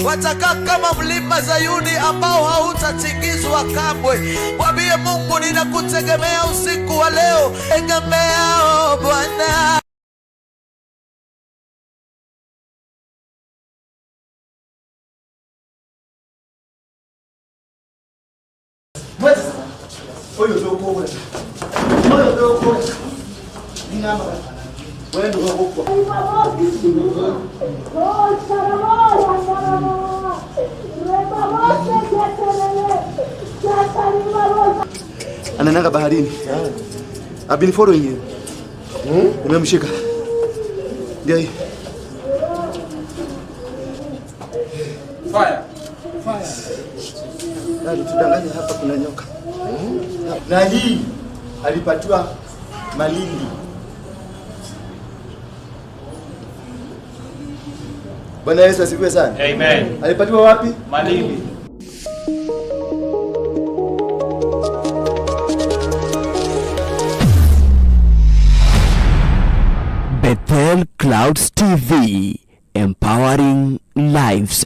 Watakaa kama mlima Zayuni ambao hautatingizwa kamwe. Mwambie Mungu, ninakutegemea usiku wa leo. Egemea, o Bwana. Anaendaga baharini. I've been following him. Nimemshika. Ndio hii. Fire. Dadi, tudanganye hapa kuna nyoka. Na hii alipatiwa Malindi. Bwana Yesu asifiwe sana. Amen. Alipatiwa wapi? Malindi. Bethel Clouds TV, empowering lives.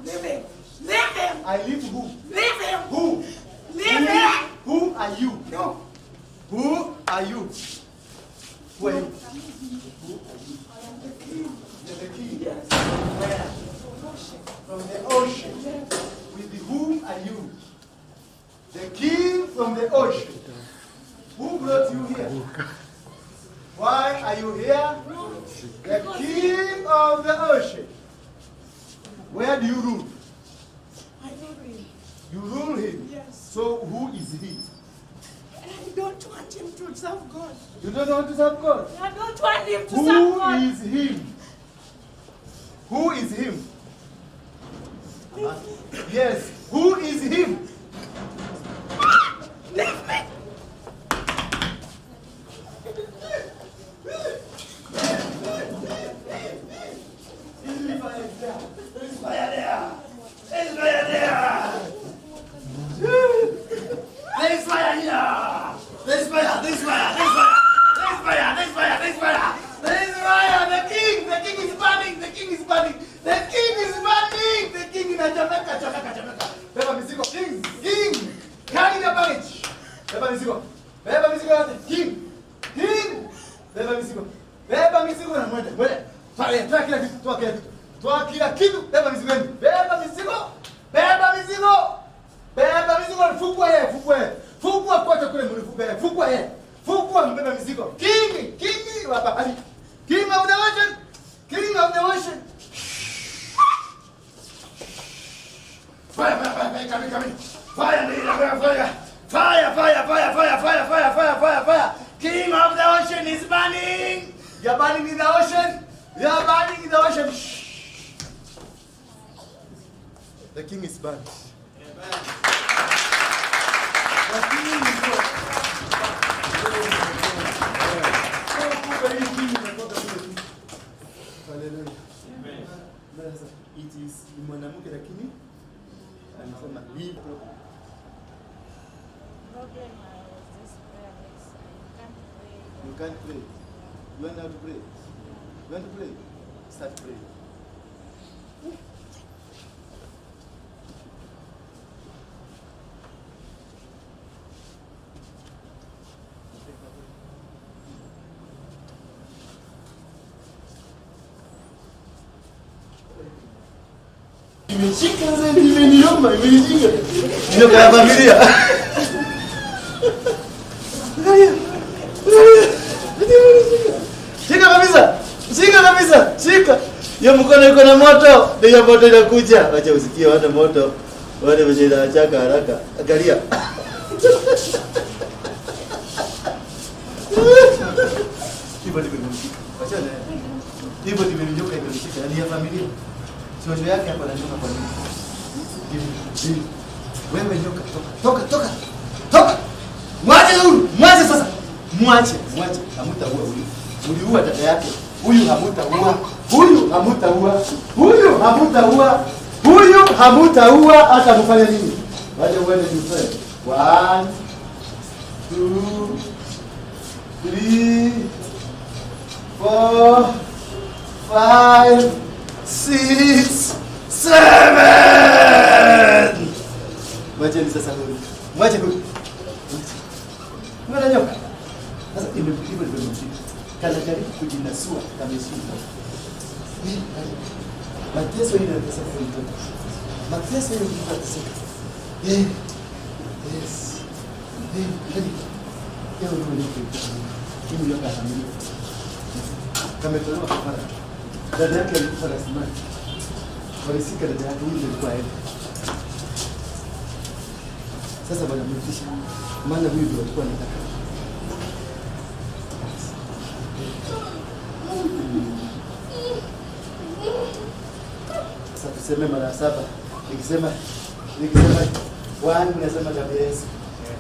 Leave him! Leave him! I leave who? Leave him! Who? Leave him! Who are you? No. Who are you? Who are you? Who are you? You're the king. Yes. Where? From the ocean. With whom are you? The king from the ocean. Who brought you here? Why are you here? The king of the ocean. Where do you rule? I rule him. You rule him. Yes. So who is he? I don't want him to serve God. You don't want to serve God? I don't want him to serve Who God. is him? Who is him? Yes. Who is him? Leave me! There's fire there. There's fire there. There's fire here. There's fire. There's fire. There's fire. There's fire. There's fire. There's fire. There's fire. The king. The king is burning. The king is burning. The king is burning. The king in Jamaica. Jamaica. Jamaica. Beba mizigo. King. King. Carry the baggage. Beba mizigo. Beba mizigo yote. King. King. Beba mizigo. Beba mizigo na mwende. Mwende. Toa toa kila kitu. Toa kila kitu. Toa kila kitu. Beba mizigo yenu. Beba mizigo. Beba mizigo. Beba mizigo. Fukua yeye, fukua yeye. Fukua kote kule mlifuka yeye. Fukua yeye. Fukua mbeba mizigo. King, king wa bahari. King of the ocean. King of the ocean. Fire, fire, fire, fire, come in, come in. Fire, fire, fire. Fire, fire, fire, fire, fire, fire, fire, fire, fire. King of the ocean is burning. You're burning in the ocean. You're burning in the ocean. Shh. The king is burnt. The king is burnt. Kumbe hii king imetoka kule tu. Hallelujah. Sasa, it is ni mwanamke lakini anasema hii Problem I was just prayerless. I can't pray. You can't pray. You want how to pray? You want to pray? Start praying. Imeshika sasa, imeniuma, imenishika. Nyoka ya familia. Angalia. Angalia. Shika kabisa. Shika kabisa. Shika. Hiyo mkono iko na moto. Ndio moto inakuja. Wacha usikie wana moto. Wale wenye inachaka haraka. Angalia. Hivyo ndivyo nimemshika. Wacha na. Hivyo ndivyo nyoka imemshika. Ni ya familia. Shosho yake hapa na nyoka kwa nini? Wewe nyoka toka. Toka toka. Toka. Mwache huyu. Mwache sasa. Mwache, mwache, hamutaua huyu. Mliua dada yake. Huyu hamutaua. Huyu hamutaua. Huyu hamutaua. Huyu hamutaua hata mfanye nini? Waje uende mfanye. 1 2 3 4 5 6 7. Mwacheni sasa huyu. Mwache huyu. Mwana nyoka. Sasa imepigwa ndio imemshika. Kanajaribu kujinasua kameshinda. Mateso ile inatesa kwa mtoto. Mateso ile mtoto anateseka. Eh. Yes. Eh, hadi. Yeye ndio ndio. Mimi nyoka familia. Kametolewa kafara. Dada yake alikufa rasilimali. Walisika dada yake, huyu ndio alikuwa yeye. Sasa wanamrudisha. Maana huyu ndio alikuwa anataka. Sasa tuseme mara 7. Nikisema 1 nasema damu ya Yesu.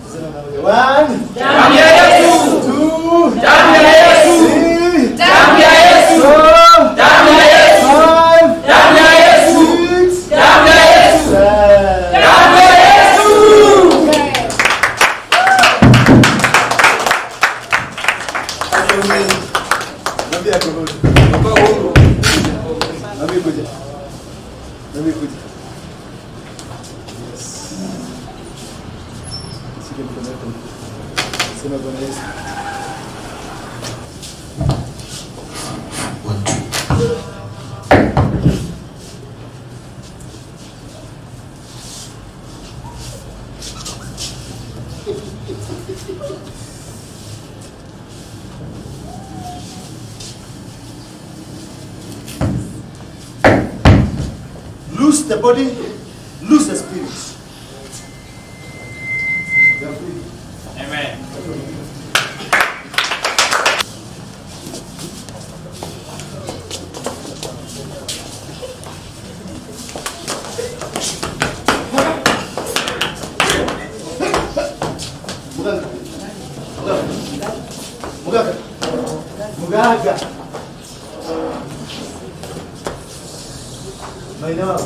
Tuseme mara moja. 1 Damu ya Yesu. 2 Damu ya Yesu. 3 Damu ya Yesu. 4 Damu ya Yesu. 5 Damu ya Yesu. 6 Damu ya Yesu. 7. Damu ya Yesu. Mwambie ako huru. Mwambie kuja. Mwambie kuja. Yes. Shike mkono wako. Sema Bwana Yesu. Loose the body, loose the spirit. You are free. Amen. Muganga. Muganga. Muganga. Maina.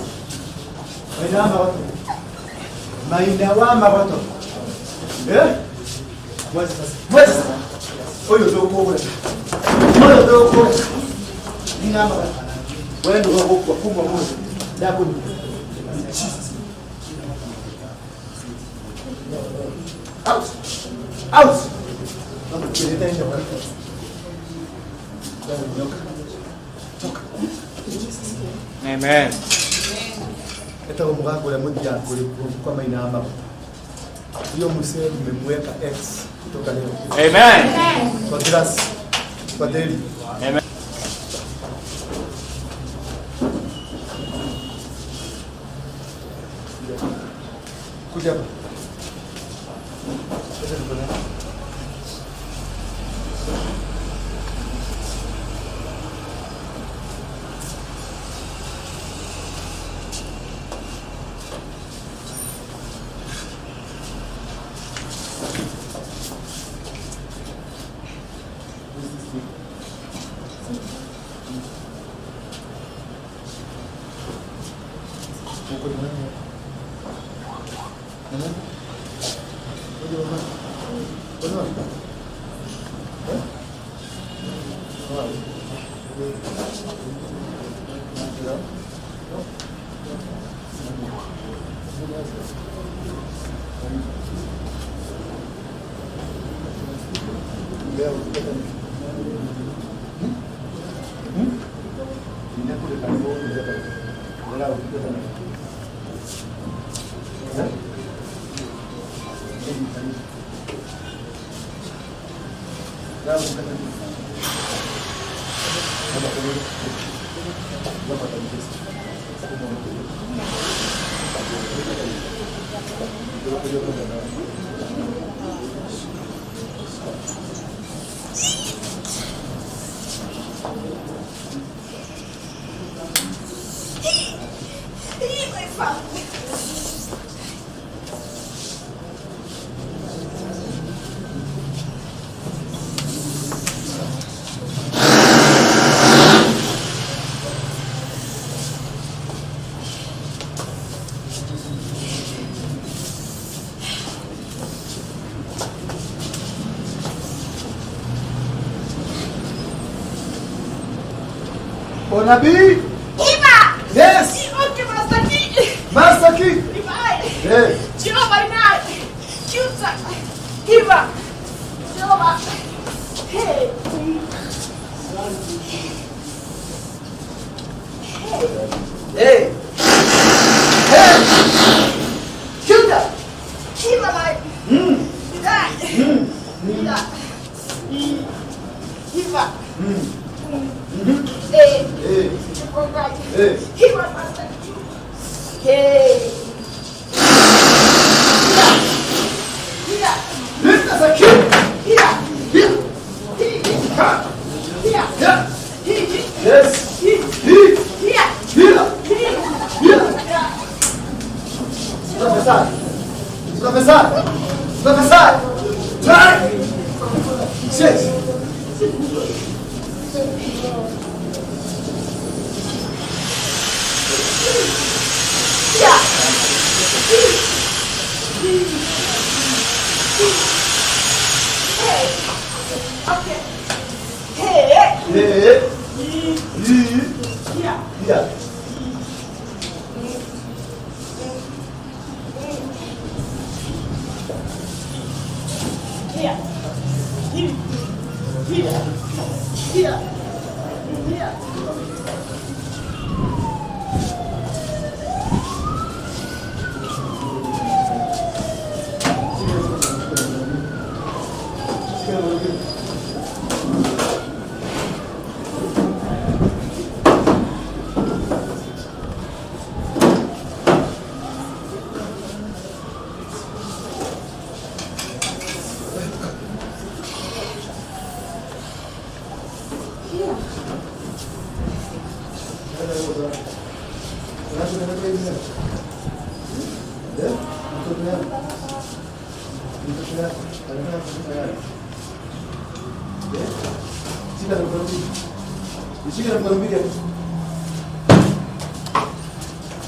Maina maroto. Maina wa maroto. Eh? Mwache sasa. Mwache sasa. Oyo ndio uko. Oyo ndio uko. Nina maroto. Wewe ndio uko kwa kubwa moja. Ndako ni. Jesus. Out. Out. Mama kileta nyoka. Nyoka. Toka. Amen. Eta muganga ule mudi yako kwa maina ama. Hiyo msee nimemweka X kutoka leo. Amen. Kwa grass. Kwa daily. Amen. Kuja hapa. Acha nikuone. Uko na nani? Na nani? Ngoja baba. Bwana. Eh? Wow. Leo ukipata nini? Hmm? Ninakule karibu wala ukipata nini? Eh? Leo ukipata nini? Hapa kwa nini? Hapa kwa nini? Bon habit. Iba. Yes. Okay, Master Key. Master Key. Ibai. Yes. Jehovah Inai. Cuta. Iba. Jehovah. Hey. Hey. Hey. Cuta. Iba like. Ibai. Iba. Iba. Hey. Hey. Jehovah. Hey. Iba, Master Key. Hey. Iba. This is a king. Iba. Here. Iba. Ha. Iba. Yeah. Yes. Here. He. Here. Here. Here. Prophesy. Prophesy. Prophesy. Try. Six. Okay. Hey. Hey. He. Here. Here. Here. Here. Here. Here. Here.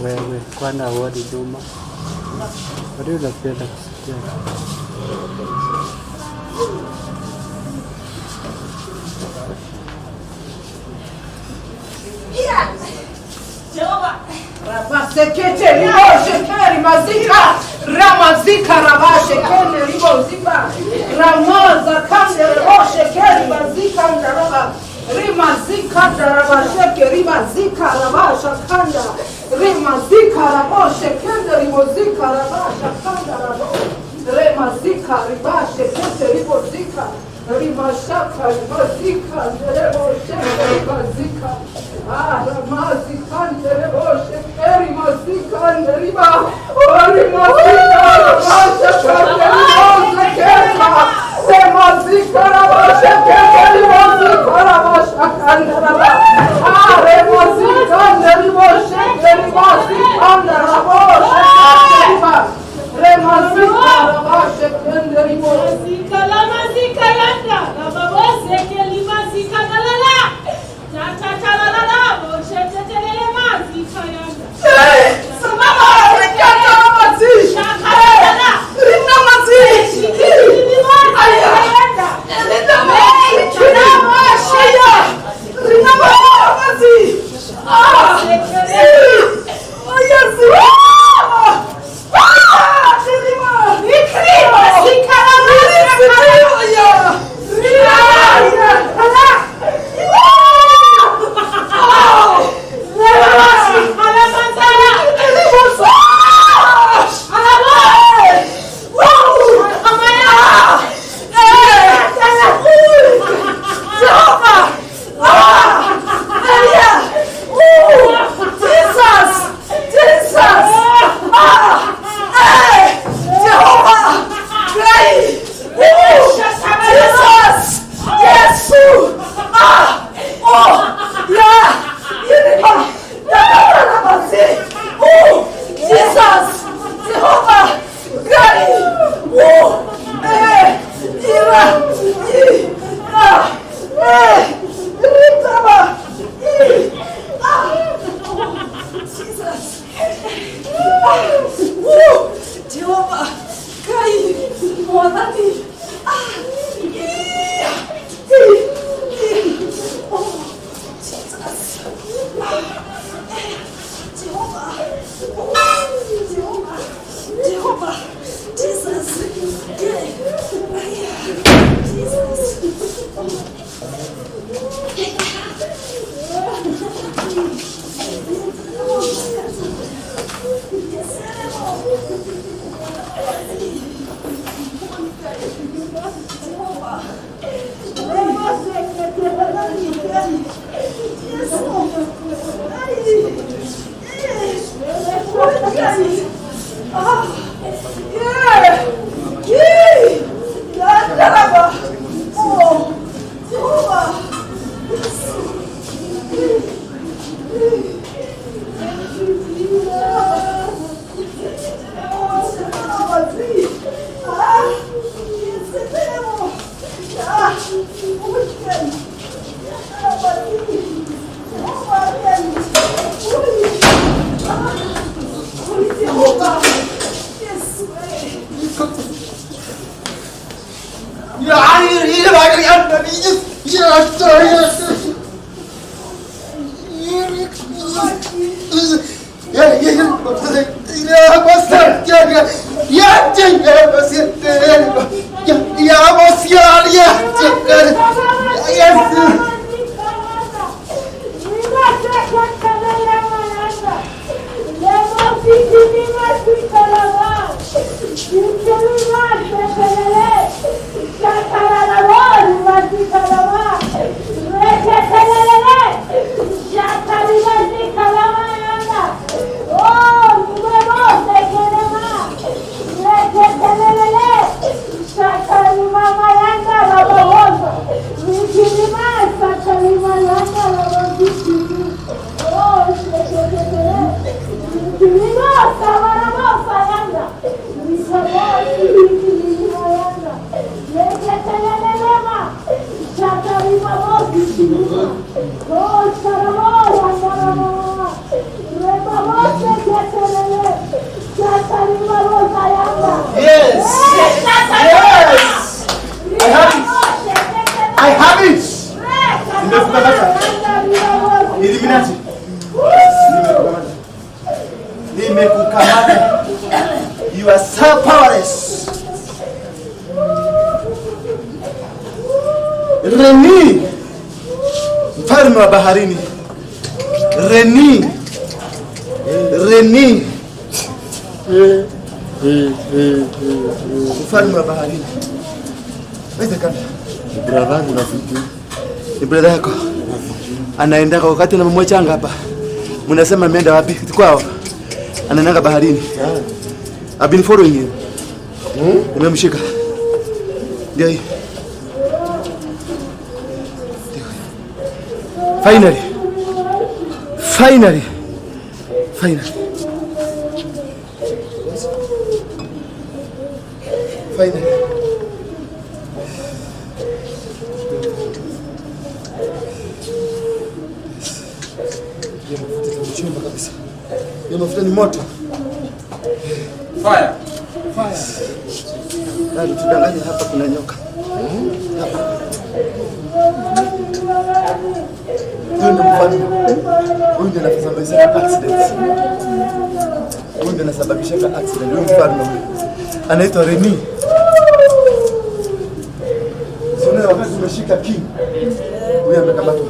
Wewe kwana wodi Juma, bado unapenda kusikia? Here. Jehovah. Rabasekete ribo shekeri mazika ramazika rabashekene ribo ziba ramaza kande ribo shekeri mazika ndaraba rimazika ndarabasheke rimazika rabashakanda rimazika raboshekende ribozika rabashakanda rabo remazika ribashekete ribozika rimashaka rimazika nderebosheke rimazika ramazika nderebosheke rimazika nderiba rimazika rabashakande ribozeketa remazika rabashekete rimazika rabashakande raba remazika nderibosheke rimazika nderaboshekete riba remazika rabashekende ribo Mazika la mazika yanda, la babose ke li mazika la la la. Ta ta ta la la la, boshe te te le le mazika yanda. Shaka la la. Shiki li mazika yanda. Mazika la mazika la. Jesus. Yes. Yes. I have it. I have it. Nimekukamata. Illuminati. Nimekukamata. Nimekukamata. You are so powerless. Reni, mfalme wa baharini. Reni, Reni, mfalme wa baharini. Wezekana Brother yangu rafiki. Ni brother yako anaendaka wakati unamwachanga hapa, mnasema ameenda wapi? Kwao, anaendanga baharini. I've been following him. Nimemshika. Ndio hii. Ndio hii. Finally. Finally. Finally. Finally. Hiyo mafuta itakuchoma kabisa. Hiyo mafuta ni moto. Fire. Fire. Dadi, tudanganye hapa kuna nyoka. Hapa. Huyu ndio mfalme. Huyu ndio anasababisha accident. Huyu ndio anasababisha accident. Huyu mfalme huyu. Anaitwa Reni. Sio wakati umeshika king. Huyu amekamatwa.